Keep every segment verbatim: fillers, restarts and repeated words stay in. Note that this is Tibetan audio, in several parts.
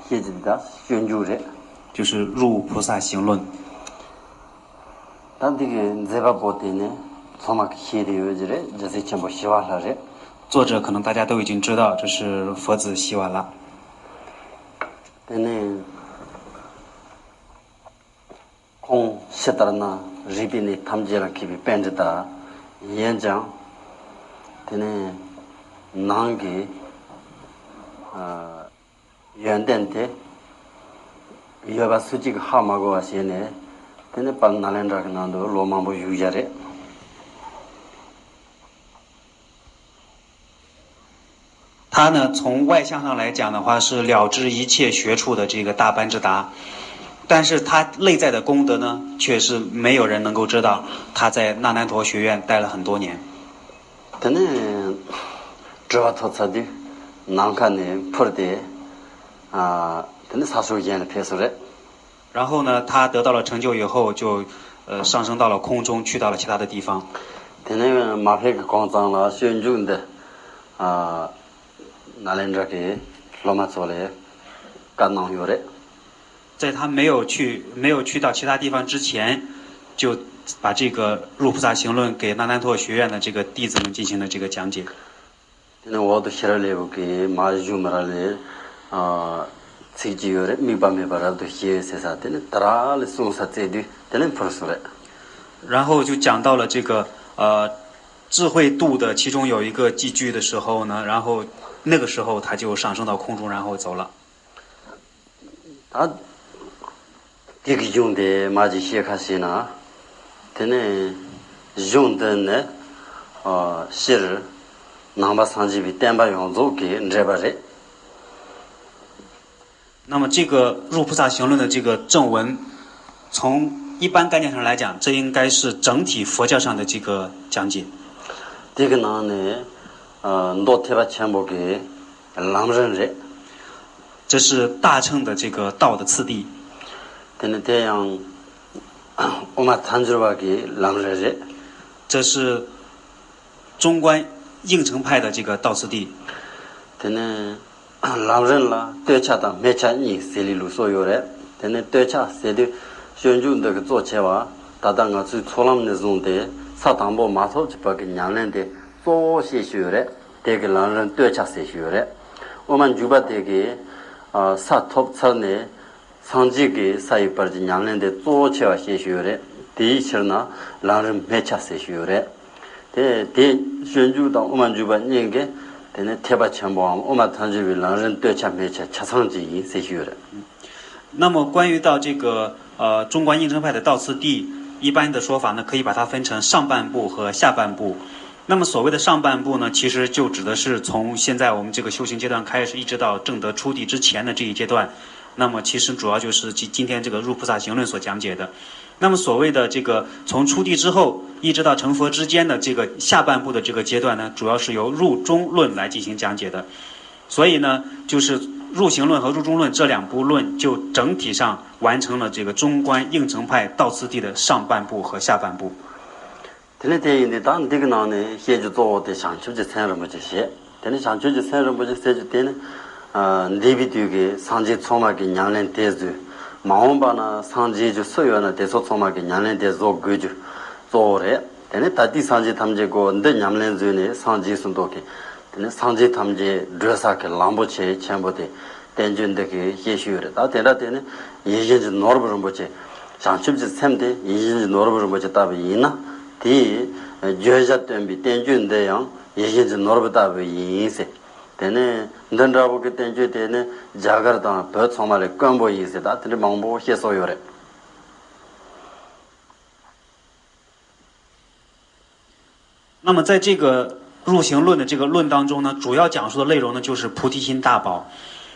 ཤེས་ཀྱི་འདུག་སྤྱོད་འཇུག་རེད། 就是入菩萨行论。 ད་འདི་གི་མཛད་པ་པོ་དེ་ནི་ཚང་མ་གི་ཤེས་དེ་ཡོད་ཀྱི་རེད། རྒྱལ་སྲས་ཆེན་པོ་ཞི་བ་ལྷ་རེད། 作者可能大家都已经知道，这是佛子悉瓦拉。 དེ་ནི་ཁོང་ཕྱི་ལྟར་ན་རིག་པའི་གནས་ཐམས་ཅད་ལ་མཁས་པའི་པཎྜི་ཏ་ཡིན་ཀྱང་། དེ་ནི་ནང་གི་ཨ་ཡོན་ཏན་དེ་ཡོད་པ་སུ་གཅིག་གིས་ཧ་མ་གོ་བ་བྱས་ནས། དེ་ནི་དཔལ་ནཱ་ལེནྡྲ་གི་ནང་དུ་ལོ་མང་པོ་བཞུགས་བཞག་རེད། 他呢，从外向上来讲的话，是了知一切学处的这个大班智达，但是他内在的功德呢，却是没有人能够知道。他在那难陀学院待了很多年。 དེ་ནས་དྲི་བ་ཐོབ་ཚར་དུས་ནམ་མཁའ་ནས་འཕུར་ཏེ། ཨ། དེ་ནས་ས་ཕྱོགས་གཞན་ལ་ཕེབས་སོང་རེད། 然后呢，他得到了成就以后，就呃上升到了空中，去到了其他的地方。 དེ་ནས་མ་ཕེབས་ཀྱི་གོང་ཙམ་ལ་སྤྱོད་འཇུག་འདི། ཨ། ནཱ་ལེནྡྲ་གི་སློབ་མ་ཚོ་ལ་བཀའ་གནང་ཡོད་རེད། 在他没有去没有去到其他地方之前，就把这个入菩萨行论给那难陀学院的这个弟子们进行了这个讲解。 དེ་ནས་འོག་ཏུ་ཤེས་རབ་ལེའུ་གི་མ་བཞུགས་མི་ར་ལས། ཨ། ཚིག་ཅིག་ཡོད་རེད། དམིགས་པ་མེད་པར་རབ་ཏུ་ཤེས་ཟེར་ས་དེ་ནི་དེ་ར་ལས་གསུངས་ས་བཙལ་དུས་དེ་ནས་འཕུར་སོང་རེད། 然后就讲到了这个呃智慧度的其中有一个寄居的时候呢，然后那个时候他就上升到空中，然后走了。 ད་དེ་གི་གཞུང་དེ་མ་ཅིག་ཤེས་ཁ་ཤེས་ན། དེ་ནས་གཞུང་འདི་ནི་ཨ་སྤྱིར་ནང་པ་སངས་རྒྱས་པའི་བསྟན་པ་ཡོངས་རྫོགས་ཀྱི་འགྲེལ་པ་རེད། 那么这个入菩萨行论的这个正文，从一般概念上来讲，这应该是整体佛教上的这个讲解。 དེ་གི་ནང་ནས་ཨ་མདོ་ཐེག་པ་ཆེན་པོ་གི་ལམ་རིམ་རེད། 这是大乘的这个道的次第。 དེ་ནི་དེ་ཡང་དབུ་མ་ཐལ་འགྱུར་བ་གི་ལམ་རིམ་རེད། 这是中观应成派的这个道次第。 དེ་ནི་ལམ་རིམ་ལ་སྟོད་ཆ་དང་སྨད་ཆ་གཉིས་ཟེར་ལི་ལུགས་སྲོལ་ཡོད་རེད། དེ་ནི་སྟོད་ཆ་ཟེར་དུས་སྤྱོད་འཇུག་འདི་གི་གཙོ་ཆེ་བ་ད་ལྟ་ང་ཚོའི་ཚོགས་ལམ་ནས་བཟུང་སྟེ་ས་དང་པོ་མ་ཐོབ་ཀྱི་བར་གྱི་ཉམས་ལེན་དེ་གཙོ་བོ་བཤད་ཞུས་ཡོད་རེད། དེ་གི་ལམ་རིམ་སྟོད་ཆ་ཟེར་ཞུས་ཡོད་རེད། དབུ་མ་འཇུག་པ་དེ་གི་ཨ་ས་ཐོབ་ཚར་ནས་སངས་རྒྱས་ཀྱི་ས་ཡི་བར་གྱི་ཉམས་ལེན་དེ་གཙོ་བོ་ཆེ་བ་བཤད་ཞུས་ཡོད་རེད། དེའི་ཕྱིར་ན་ལམ་རིམ་སྨད་ཆ་ཟེར་ཞུས་ཡོད་རེད། དེ་དེ་སྤྱོད་འཇུག་དང་དབུ་མ་འཇུག་པ་གཉིས་ཀྱི་དེ་ནི་ཐེག་པ་ཆེན་པོའམ་དབུ་མ་ཐལ་འགྱུར་བའི་ལམ་རིམ་སྟོད་ཆ་སྨད་ཆ་ཆ་ཚང་ཅིག་ཡིན་ཟེར་ཞུས་ཡོད་རེད། 那么关于到这个呃中观应成派的道次第，一般的说法呢，可以把它分成上半部和下半部。那么所谓的上半部呢，其实就指的是从现在我们这个修行阶段开始，一直到证得初地之前的这一阶段。那么其实主要就是今今天这个入菩萨行论所讲解的。那么所谓的这个从初地之后一直到成佛之间的这个下半部的这个阶段呢，主要是由入中论来进行讲解的。 所以呢，就是入行论和入中论这两部论，就整体上完成了这个中观应成派道次第的上半部和下半部。 དེ་ནས་དེ་ཡིན་དུས་ད་འདི་གི་ནང་ནས་བཤད་རྒྱུ་གཙོ་བོ་དེ་བྱང་ཆུབ་ཀྱི་སེམས་རིན་པོ་ཆེ་བཤད། དེ་ནས་བྱང་ཆུབ་ཀྱི་སེམས་རིན་པོ་ཆེ་ཟེར་རྒྱུ་དེ་ནི། ཨ། འདས་པའི་དུས་ཀྱི་སངས་རྒྱས་ཚང་མ་གི་ཉམས་ལེན་དེ་བཟོས། མ་འོངས་པ་ན་སངས་རྒྱས་རྒྱུ་སུ་ཡོད་ན་དེ་ཚོ་ཚང་མ་གི་ཉམས་ལེན་དེ་བཟོ་དགོས་རྒྱུ་གཙོ་བོ་རེད། དེ་ནས་ད་ལྟའི་སངས་རྒྱས་ཐམས་ཅད་ཀོ་འདི་ཉམས་ལེན་བཟོས་ནས་སངས་རྒྱས་སུ་འདོད་མཁན། དེ་ནས་སངས་རྒྱས་ཐམས་ཅད་བགྲོད་ས་གི་ལམ་པོ་ཆེ་ཆེན་པོ་དེ་བསྟན་བཅོས་འདི་གིས་བཤད་ཞུས་ཡོད་རེད། ད་དེ་འདྲ་དེ་ནི་ཡིད་བཞིན་གྱི་ནོར་བུ་རིན་པོ་ཆེ། བྱང་ཆུབ་ཀྱི་སེམས་དེ་ཡིད་བཞིན་གྱི་ནོར་བུ་རིན་པོ་ཆེ་ལྟ་བུ་ཡིན་ན། དེའི་བརྗོད་བྱ་སྟོན་པའི་བསྟན་བཅོས་འདི་ཡང་ཡིད་བཞིན་གྱི་ནོར་བུ་ལྟ་བུ་ཡིན་ཟེར། དེ་ནས་འདི་འདྲ་བོ་གི་བསྟན་བཅོས་དེ་ནི་རྒྱ་གར་དང་བོད་ཚང་མ་ལས་དཀོན་པོ་ཡིན་ཟེར། ད་དེ་འདྲ་མང་པོ་བཤད་སྲོལ་ཡོད་རེད། 那么在这个入行论的这个论当中呢，主要讲述的内容呢，就是菩提心大宝。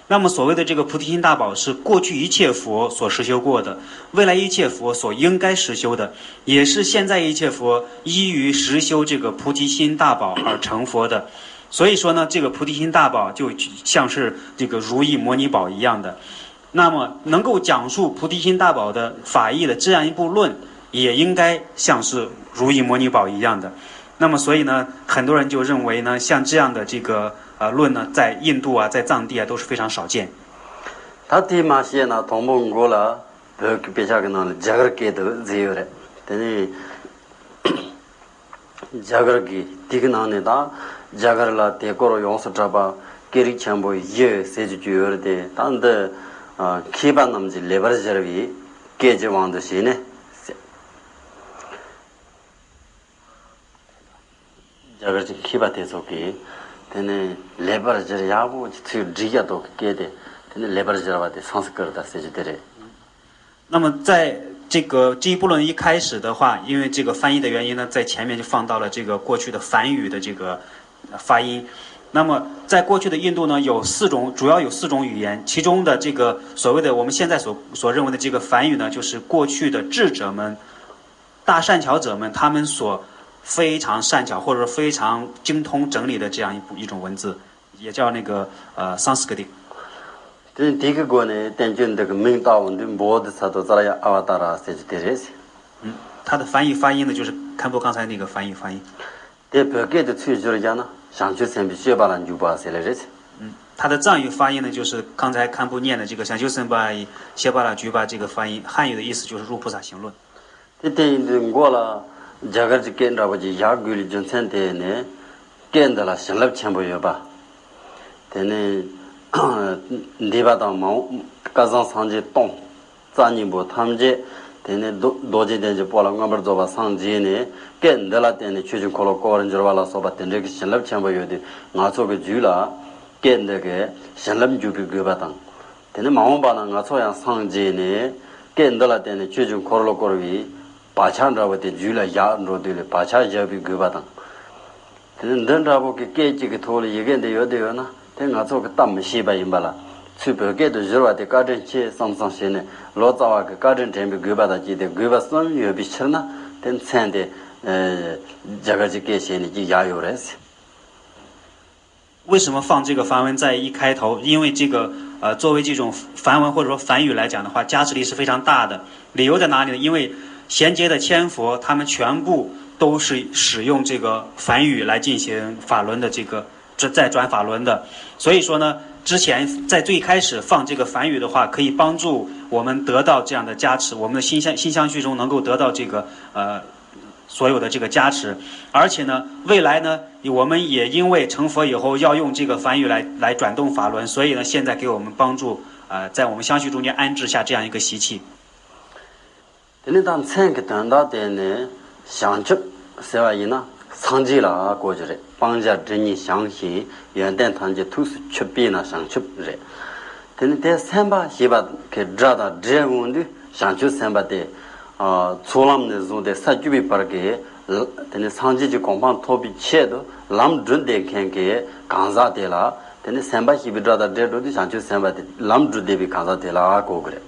那么所谓的这个菩提心大宝，是过去一切佛所实修过的，未来一切佛所应该实修的，也是现在一切佛依于实修这个菩提心大宝而成佛的。所以说呢，这个菩提心大宝就像是这个如意摩尼宝一样的。 那么，能够讲述菩提心大宝的法义的这样一部论，也应该像是如意摩尼宝一样的。那么，所以呢，很多人就认为呢，像这样的这个呃论呢，在印度啊，在藏地啊都是非常少见。ད་དེ་མ་བཤད་ན་དང་པོ་མགོ་ལ་བོད་ཀྱི་དཔེ་ཆ་གི་ནང་ལ་རྒྱ་གར་སྐད་དུ་བཟོས་ཡོད་རེད། དེ་ནས་རྒྱ་གར་གྱི་དེ་གི་ནང་ནས་ད་རྒྱ་གར་ལ་དེ་སྐོར་ཡོངས་སུ་གྲགས་པ་སྐད་རིགས་ཆེན་པོ་བཞི་ཟེར་གྱི་ཡོད་རེད་དེ། ད་འདི་ཨ་མཁས་པ་རྣམས་ཀྱིས་ལེགས་པར་སྦྱར་བའི་སྐད་ཀྱི་དབང་དུ་བྱས་ནས། རྒྱ་གར་གྱི་མཁས་པ་དེ་ཚོ་གིས་དེ་ནས་ལེགས་པར་སྦྱར། ཡག་པོ་ཅིག་ཚིག་བསྒྲིགས་ཡག་ཐོག་གི་སྐད་དེ། དེ་ནས་ལེགས་པར་སྦྱར་བ་དེ་སཾ་སྐྲྀ་ཏ་ཟེར་རྒྱུ་དེ་རེད། 那么在这个这一部论一开始的话，因为这个翻译的原因呢，在前面就放到了这个过去的梵语的这个呃发音。那么在过去的印度呢，有四种，主要有四种语言，其中的这个所谓的我们现在所所认为的这个梵语呢，就是过去的智者们、大善巧者们他们所非常善巧或者说非常精通整理的这样一部一种文字，也叫那个呃 Sanskrit。 དེ་དེ་གི་སྒོ་ནས་བསྟན་བཅོས་འདི་གི་མིང་བཏགས་པ་འདི་བོ་དྷི་ས་ཏྭ་ཙརྱ་ཨ་བ་ཏཱ་ར་ཟེར་གྱི་དེ་རེད། 嗯，它的梵语发音呢，就是堪布刚才那个梵语发音。 དེ་བོད་སྐད་དུ་ཚུར་བསྒྱུར་བྱས་ན་བྱང་ཆུབ་སེམས་དཔའི་སྤྱོད་པ་ལ་འཇུག་པ་ཟེར་ལེ་རེད། 嗯，它的藏语发音呢，就是刚才堪布念的这个想求三宝以谢巴拉举巴这个发音，汉语的意思就是入菩萨行论。 དེ་དེ་ཡིན་དུས་མགོ་ལ་རྒྱ་གར་གྱི་སྐད་འདྲ་པོ་ཅིག་བཞག་དགོས་ལ་རྒྱུ་མཚན་དེ་ནི། སྐད་འདི་ལ་བྱིན་རླབས་ཆེན་པོ་ཡོད་པ། དེ་ནི་འདས་པ་དང་མ་འོངས་བསྐལ་བཟང་སངས་རྒྱས་སྟོང་རྩ་གཉིས་པོ་ཐམས་ཅད། དེ་ནི་རྡོ་རྡོ་རྗེ་གདན་གྱི་དཔལ་ལ་མངོན་པར་རྫོགས་པར་སངས་རྒྱས་ནས། སྐད་འདི་ལ་བརྟེན་ནས་ཆོས་ཀྱི་འཁོར་ལོ་བསྐོར་བར་འགྱུར་བ་ལ་སོགས་པ་དེ་འདྲའི་གི་བྱིན་རླབས་ཆེན་པོ་ཡོད་དུས། ང་ཚོ་གི་རྒྱུད་ལ་སྐད་འདི་གི་བྱིན་རླབས་འཇུག་པའི་དགོས་པ་དང་། དེ་ནི་མ་འོངས་པ་ན་ང་ཚོ་ཡང་སངས་རྒྱས་ནས། སྐད་འདི་ལ་བརྟེན་ནས་ཆོས་ཀྱི་འཁོར་ལོ་བསྐོར་བའི་བག་ཆགས་འདྲ་བོ་དེ་རྒྱུད་ལ་བཞག་འགྲོ་དུས་ལ་བག་ཆགས་བཞག་པའི་དགོས་པ་དང་། དེ་ནི་འདི་འདྲ་བོ་གི་སྐད་ཅིག་གི་ཐོག་ལ་ཡི་གེ་འདི་ཡོད་དེ་ཡོད་ན། དེ་ང་ཚོ་གི་གཏམ་མི་ཤེས་པ་ཡིན་པ་ལ། ཚུར་བོད་སྐད་དུ་བསྒྱུར་བ་དེ་བཀའ་དྲིན་ཆེ་བསམ་བསམ་བྱས་ནས། ལོ་ཙཱ་བ་གི་བཀའ་དྲིན་དྲན་པའི་དགོས་པ་དང་བཅས་ཏེ། དགོས་པ་གསུམ་ཡོད་པའི་ཕྱིར་ན། དེ་མཚན་དེ་རྒྱ་གར་གྱི་སྐད་བྱས་ནས་ཅིག་བཞག་ཡོད་རེད། 为什么放这个梵文在一开头？因为这个呃，作为这种梵文或者说梵语来讲的话，加持力是非常大的。理由在哪里呢？因为衔接的千佛他们全部都是使用这个梵语来进行法轮的这个这在转法轮的，所以说呢，之前在最开始放这个梵语的话，可以帮助我们得到这样的加持，我们的心相心相续中能够得到这个呃所有的这个加持。而且呢，未来呢，我们也因为成佛以后要用这个梵语来来转动法轮，所以呢，现在给我们帮助，呃，在我们相续中间安置下这样一个习气。 དེ་ནི་ད་མཚན་གྱི་དོན་དག་དེ་ནི་བྱང་ཆུབ་ཟེར་བ་ཡིན་ན་སངས་རྒྱས་ལ་གོ་རྒྱུ་རེད། སྤང་བྱ་སྒྲིབ་གཉིས་བྱང་ཞིང་ཡོན་ཏན་ཐམས་ཅད་ཐུགས་སུ་ཆུད་པས་ན་བྱང་ཆུབ་རེད། དེ་ནི་དེ་སེམས་པ་ཞེས་པ་གི་སྒྲ་དང་སྦྲེལ་འོང་དུས། བྱང་ཆུབ་སེམས་དཔའ་དེ་ཨ་ཚོགས་ལམ་ནས་བཟུང་སྟེ་ས་བཅུ་པའི་བར་གྱི་དེ་ནི་སངས་རྒྱས་ཀྱི་གོ་འཕང་ཐོབ་པའི་ཆེད་དུ་ལམ་བསྒྲུབས་བསྡད་མཁན་གྱི་གང་ཟག་དེ་ལ། དེ་ནི་སེམས་པ་ཞེས་པའི་སྒྲ་དང་སྦྲེལ་འགྲོ་དུས་བྱང་ཆུབ་སེམས་དཔའ་དེ་ལམ་བསྒྲུབས་བསྡད་པའི་གང་ཟག་དེ་ལ་གོ་གི་རེད།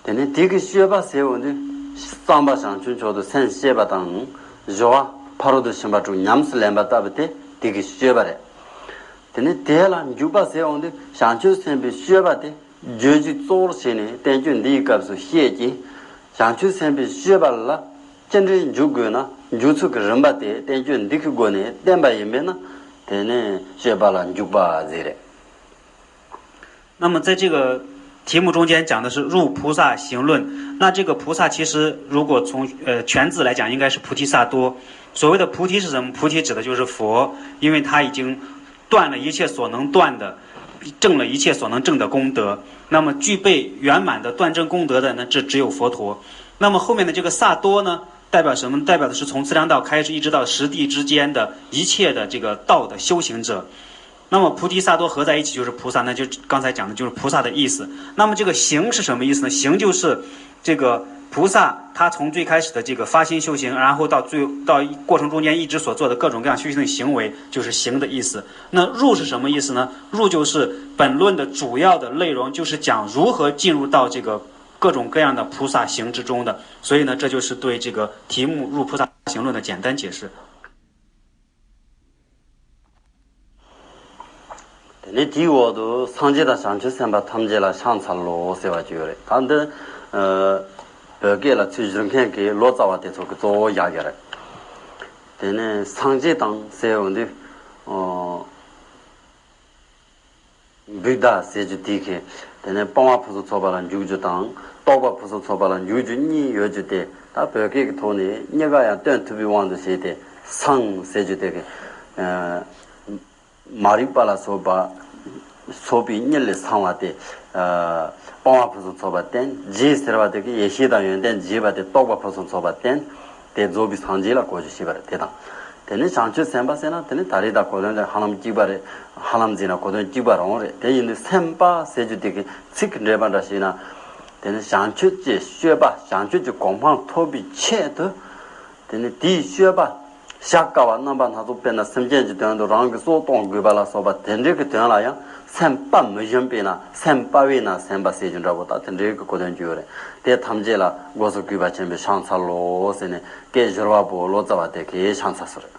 དེ་ནས་དེ་གི་སྤྱོད་པ་ཟེར་འོང་དུས། བསམ་པ་བྱང་ཆུབ་མཆོག་ཏུ་སེམས་བསྐྱེད་པ་དང་། སྦྱོར་བ་ཕ་རོལ་ཏུ་ཕྱིན་པ་དྲུག་ཉམས་སུ་ལེན་པ་ལྟ་བུ་དེ་དེ་གི་སྤྱོད་པ་རེད། དེ་ནས་དེ་ལ་འཇུག་པ་ཟེར་འོང་དུས། བྱང་ཆུབ་སེམས་དཔའི་སྤྱོད་པ་དེ་བརྗོད་གཞི་གཙོ་བོར་བྱས་ནས་བསྟན་བཅོས་འདིའི་སྐབས་སུ་བཤད་ཀྱི། བྱང་ཆུབ་སེམས་དཔའི་སྤྱོད་པ་ལ་ཅི་འདྲའི་འཇུག་དགོས་ན། འཇུག་ཚུལ་གྱི་རིམ་པ་དེ་བསྟན་བཅོས་འདི་གི་སྒོ་ནས་བསྟན་པ་ཡིན་པས་ན། དེ་ནི་སྤྱོད་པ་ལ་འཇུག་པ་ཟེར་རེད། 那么在这个题目中间讲的是入菩萨行论，那这个菩萨其实如果从呃全字来讲，应该是菩提萨埵。所谓的菩提是什么？菩提指的就是佛，因为他已经断了一切所能断的，证了一切所能证的功德。那么具备圆满的断证功德的呢，这只有佛陀。那么后面的这个萨埵呢，代表什么？代表的是从资粮道开始，一直到十地之间的一切的这个道的修行者。 那么菩提萨埵合在一起就是菩萨，那就刚才讲的就是菩萨的意思。那么这个行是什么意思呢？行就是这个菩萨他从最开始的这个发心修行，然后到最到过程中间一直所做的各种各样修行的行为，就是行的意思。那入是什么意思呢？入就是本论的主要的内容，就是讲如何进入到这个各种各样的菩萨行之中的。所以呢，这就是对这个题目入菩萨行论的简单解释。 དེ་ནས་དེའི་འོག་ཏུ་སངས་རྒྱས་དང་བྱང་ཆུབ་སེམས་དཔའ་ཐམས་ཅད་ལ་ཕྱག་འཚལ་ལོ་ཟེར་བ་ཅིག་ཡོད་རེད། ད་འདི་ཨ་བོད་སྐད་ལ་ཚུར་བསྒྱུར་མཁན་གྱི་ལོ་ཙཱ་བ་དེ་ཚོ་གི་གཙོ་བོ་བཞག་ཡོད་རེད། དེ་ནས་སངས་རྒྱས་དང་ཟེར་འོང་དུས། ཨོ། བུདྡྷ་ཟེར་རྒྱུ་དེ་གི་དེ་ནས་སྤང་བ་ཕུན་སུམ་ཚོགས་པ་ལ་འཇུག་རྒྱུ་དང་རྟོགས་པ་ཕུན་སུམ་ཚོགས་པ་ལ་འཇུག་རྒྱུ་གཉིས་ཡོད་རྒྱུ་དེ། ད་བོད་སྐད་ཀྱི་ཐོག་ནས་གཉིས་ཀ་ཡང་སྟོན་ཐུབ་པའི་དབང་དུ་བྱས་ཏེ་སངས་ཟེར་རྒྱུ་དེ་གི་ཨ་མ་རིག་པ་ལ་སོགས་པ་སོགས་པའི་གཉིད་ལས་སངས་པ་དེ། ཨ་སྤང་བ་ཕུན་སུམ་ཚོགས་པ་བསྟན། རྗེས་ཟེར་བ་དེ་གི་ཡེ་ཤེས་དང་ཡོན་ཏན་རྒྱས་པ་དེ་རྟོགས་པ་ཕུན་སུམ་ཚོགས་པ་བསྟན། དེ་རྫོགས་པའི་སངས་རྒྱས་ལ་གོ་རྒྱུ་བྱེད་པ་རེད། དེ་དང་། དེ་ནས་བྱང་ཆུབ་སེམས་དཔའ་ཟེར་ན་དེ་ནི་ད་རེས་དང་གོ་དོན་དེ་ཧ་ལམ་གཅིག་པ་རེད། ཧ་ལམ་ཟེར་ན་གོ་དོན་གཅིག་པ་རང་རེད། དེ་ཡིན་དུས་སེམས་དཔའ་ཟེར་རྒྱུ་དེ་གི་ཚིག་གི་འགྲེལ་པ་འདྲ་ཞིག་ན། དེ་ནི་བྱང་ཆུབ་ཀྱི་སྤྱོད་པ་བྱང་ཆུབ་ཀྱི་གོ་འཕང་ཐོབ་པའི་ཆེད་དུ། དེ་ནི་དེའི་སྤྱོད་པ་བྱ་དཀའ་བ་རྣམ་པ་སྣ་ཚོགས། དཔེར་ན་སེམས་ཅན་གྱི་དོན་དུ་རང་གི་སྲོག་གཏོང་དགོས་པ་ལ་སོགས་པ་དེ་འདྲའི་གི་དོན་ལ་ཡང་སེམས་དཔའ་མི་ཞུམ་པས་ན་སེམས་དཔའ་བས་ན་སེམས་དཔའ་ཟེར་རྒྱུ་འདྲ་པོ་ད་དེ་འདྲའི་གི་གོ་དོན་གྱི་ཡོད་རེད། དེ་ཐམས་ཅད་ལ་སྒོ་གསུམ་གུས་པ་ཆེན་པོས་ཕྱག་འཚལ་ལོ་ཟེར་ནས་སྐད་བཞུར་བ་པོ་ལོ་ཙཱ་བ་དེ་གིས་ཕྱག་འཚལ་སོ་རེད།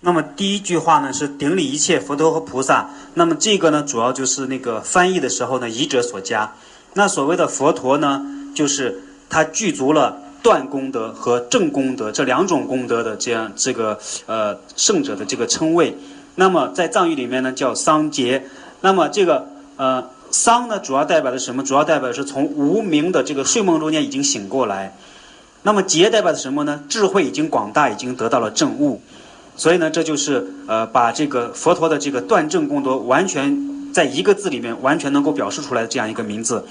那么第一句话呢是顶礼一切佛陀和菩萨。那么这个呢，主要就是那个翻译的时候呢，译者所加。那所谓的佛陀呢，就是他具足了断功德和正功德这两种功德的这样这个呃圣者的这个称谓。那么在藏语里面呢叫桑杰。那么这个呃桑呢，主要代表的是什么？主要代表的是从无名的这个睡梦中间已经醒过来。那么结代表的什么呢？智慧已经广大，已经得到了证悟。所以呢，这就是呃，把这个佛陀的这个断证功德完全在一个字里面完全能够表示出来的这样一个名字。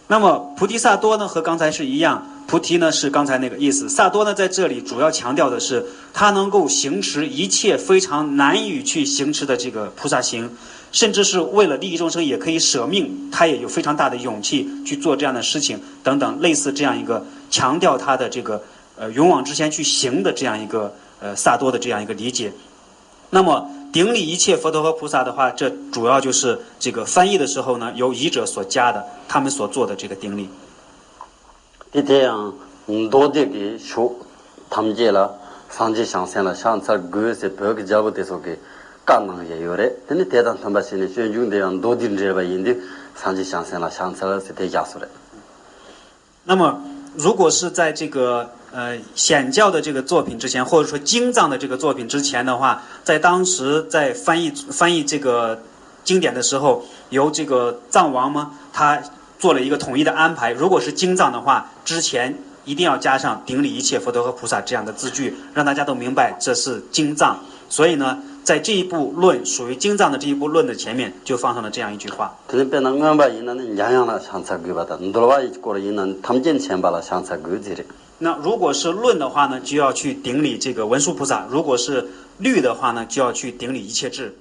那么菩提萨多呢，和刚才是一样，菩提呢是刚才那个意思，萨多呢在这里主要强调的是他能够行持一切非常难以去行持的这个菩萨行，甚至是为了利益众生也可以舍命，他也有非常大的勇气去做这样的事情等等，类似这样一个强调他的这个呃勇往直前去行的这样一个呃萨多的这样一个理解。那么顶礼一切佛陀和菩萨的话，这主要就是这个翻译的时候呢，由译者所加的，他们所做的这个顶礼。 དེ་དེ་ཡང་མདོ་སྡེ་གི་ཤོག་ཐམས་ཅད་ལ་སངས་རྒྱས་བྱང་སེམས་ལ་ཕྱག་འཚལ་དགོས་ཟེར་བོད་ཀྱི་རྒྱལ་པོ་དེ་ཚོ་གིས་བཀའ་གནང་ཡས་ཡོད་རེད། དེ་ནི་དེ་དང་མཐུན་པ་བྱས་ནས་སྤྱོད་འཇུག་འདི་ཡང་མདོ་སྡེ་འགྲེལ་པ་ཡིན་དུས་སངས་རྒྱས་བྱང་སེམས་ལ་ཕྱག་འཚལ་ཟེར་དེ་བཞག་སོ་རེད། 那么，如果是在这个呃显教的这个作品之前，或者说经藏的这个作品之前的话，在当时在翻译翻译这个经典的时候，由这个藏王嘛，他做了一个统一的安排。如果是经藏的话，之前一定要加上顶礼一切佛陀和菩萨这样的字句，让大家都明白这是经藏。所以呢，在这一部论属于经藏的这一部论的前面，就放上了这样一句话。 དེ་ནི་དཔེར་ན་མངོན་པ་ཡིན་ན་ནི་འཇམ་དབྱངས་ལ་ཕྱག་འཚལ་དགོས་པ་དང་། འདུལ་བ་ཡི་སྐོར་ཡིན་ན་ནི་ཐམས་ཅད་མཁྱེན་པ་ལ་ཕྱག་འཚལ་དགོས་ཟེར་རེད། 那如果是论的话呢，就要去顶礼这个文殊菩萨；如果是律的话呢，就要去顶礼一切智。